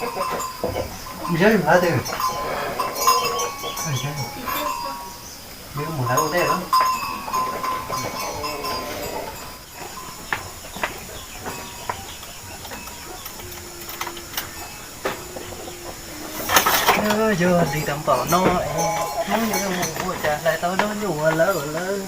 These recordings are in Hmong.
Ntsib hlawv twg? Ntsib mus hlawv ua ntej lawm. Yog lig tau npaum no, hnub yuav mus ua cas hlais tau noj nyuj ua lawv ua lawv.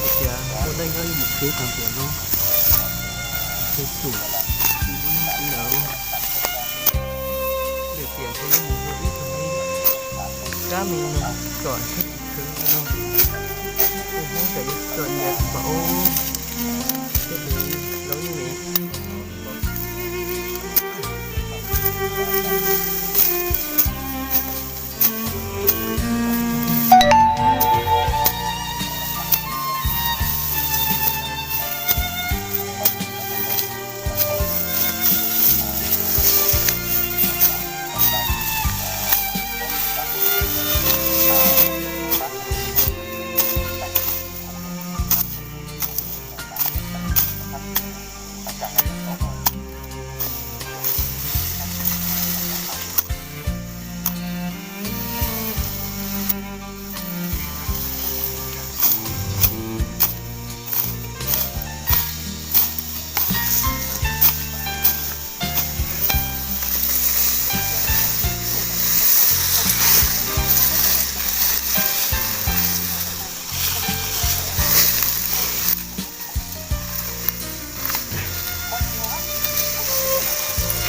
Ua cas ua neej nyob yuav mus khwv tag npaum no, ces tsum ua neej ntawd. Lwm tiam ntshe yuav mus ua ib tug neeg kab me no kom thiaj tsis khwv no. Tus Hmoob txawm yuav txom nyem kom ua, thiaj li lub neej.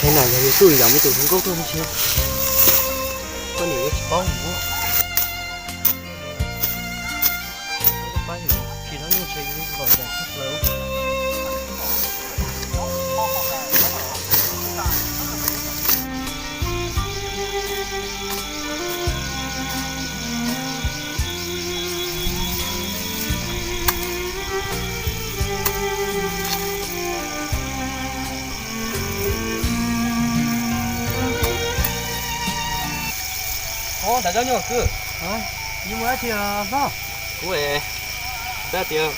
Qhov no yog yus tub yus yam me tus hluas nkauj tuaj ntshe koj niam yuav tsis paub mus. Pab yus tsis tau nyuj ntshe yus los ntawm txoj hlawv. Ntawm cov nyuj kwv, kuv es xav tias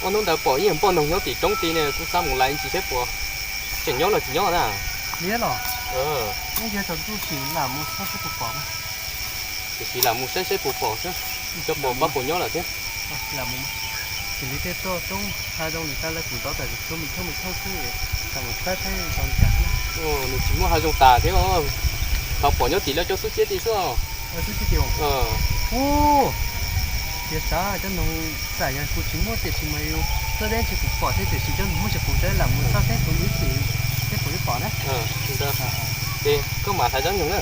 ob hnub ntawd pom ib yam npoj noog nyob tim roob tid ne, kuv xav mus lais ntsis seb puas tseem nyob los tsis nyob na. Liab los? Nyob yog tsaus ntuj tseem lam mus saib seb puas pom. Tiam sis lam mus saib seb puas pom xwb, xyov puas pab puas nyob lawm thiab. Lam mus, xws li tej toj roob hav zoov nws tag lawv kuj ntov tas tshuav me thoob me thoob xwb, lam mus saib saib zoo cas na. Nws tsis muaj hav zoov tas thiab. Thaum pom nyob tim lawv cov xub ciab tid xwb. Tias xav cov noog txawm yog kuv tsis muaj tiam sis mas yus txawj deb ntshe kuv pom thiab tiam sis cov noog muaj tsis pom ntawd lam mus txog teb kuv ib chim teb kuv ib pom na. Ces koj mam hais cov noog na.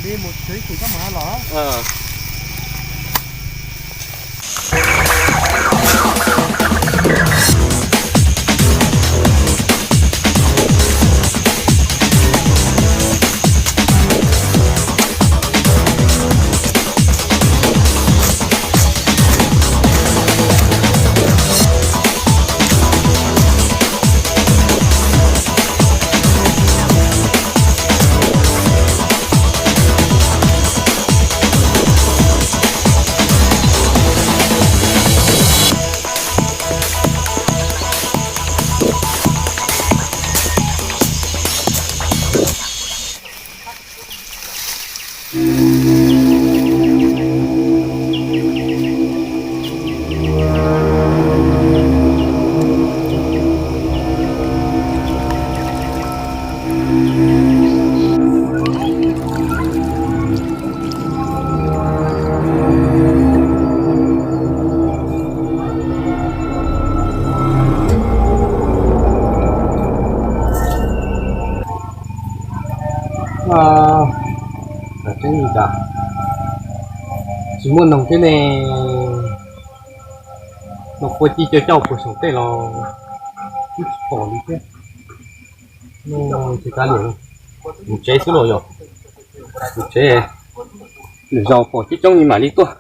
Li mus ib chim koj mam los. Tsis muaj noog thiab ne. Noog puas ci cov cauj puas saum tej los twb tsis pom li thiab. Tsis kav liam, mus tsev xwb los yog. Mus tsev, lwm zaus pom coob coob li mam li tuaj.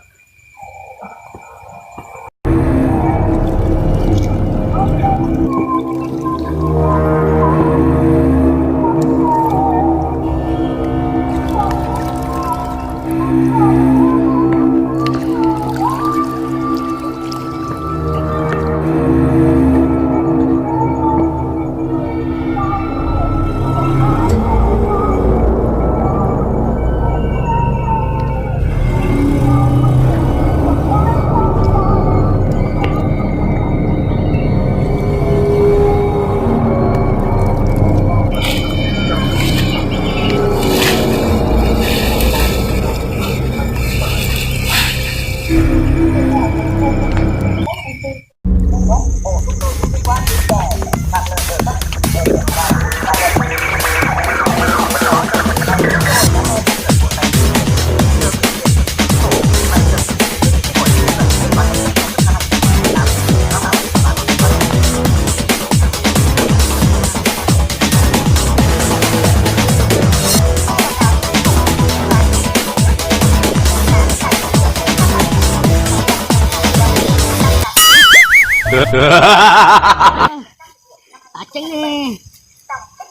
Tav tseeb ne,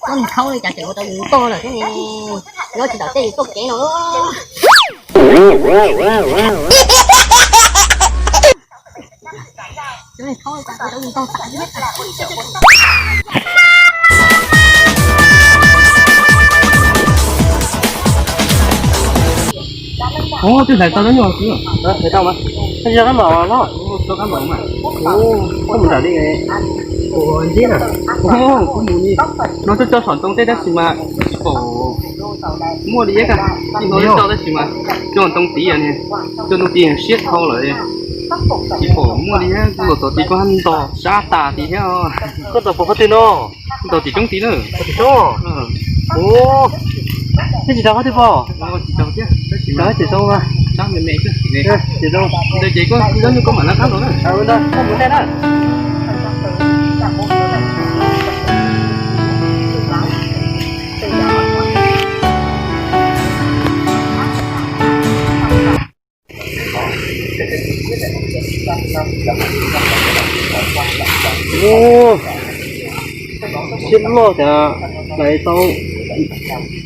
koj mus khauj li cas tseem ua tau yus tog lawm thiab ne, nyob tsis tawm tej yus tuaj kev no. Ub, twb hlais tau lawm nyuag xwb. Hlais tau mas. Koj tsis tau kab npaum no? Tau kab npaum mas. Ub, koj mus nram li. Ua ntxiv na. Ub, koj mus li. No twb tso saum ntoo tej tab sis mas tsis pom muaj li ib yam. Tij no twb tso tab sis mas tso ntoo tid, tso ntoo tid siab dhau lawm. Tsis pom muaj li thiab, kuv los tom tid koj ntog sab tas tid thiab. Koj ntog puas qhov twg no? Ntog tim roob tid na. Tim roob. Ub, tsis tau qhov twg pom. Tsis tau thiab, tab sis mas tsis zoo. Sab me me xwb. Tsis zoo. Ntawd ces koj, koj mam lawv qab los na. Koj mus tej na. Ub, siab loj tiag, hlais tau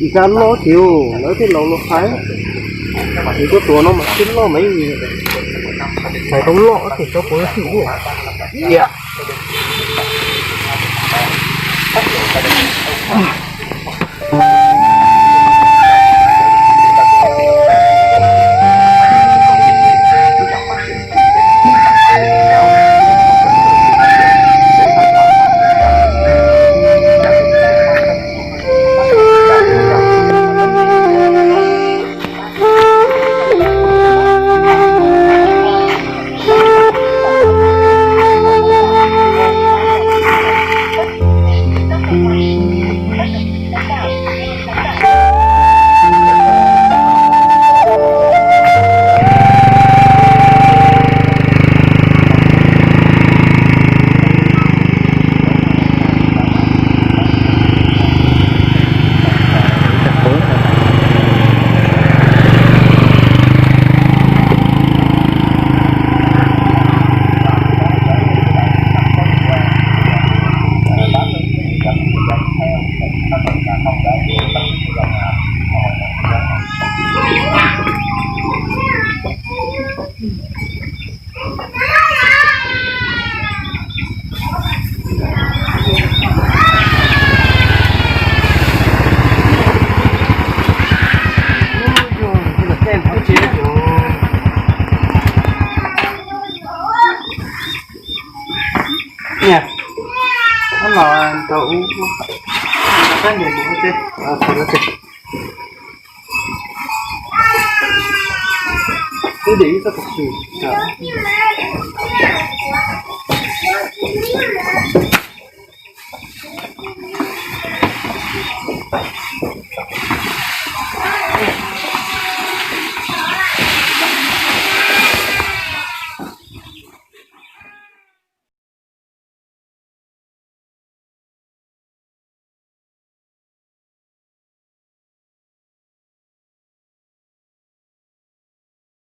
ntsa loj tiag, lawv tej laus los hais. Ces koj tuav no mas siab loj mas hlais tau loj tiag, xyov puas xwm tiag. Niam, ub los rau ub, kab niam mus ua teb, thaum ua teb. Twb de ib txoj pov tswm.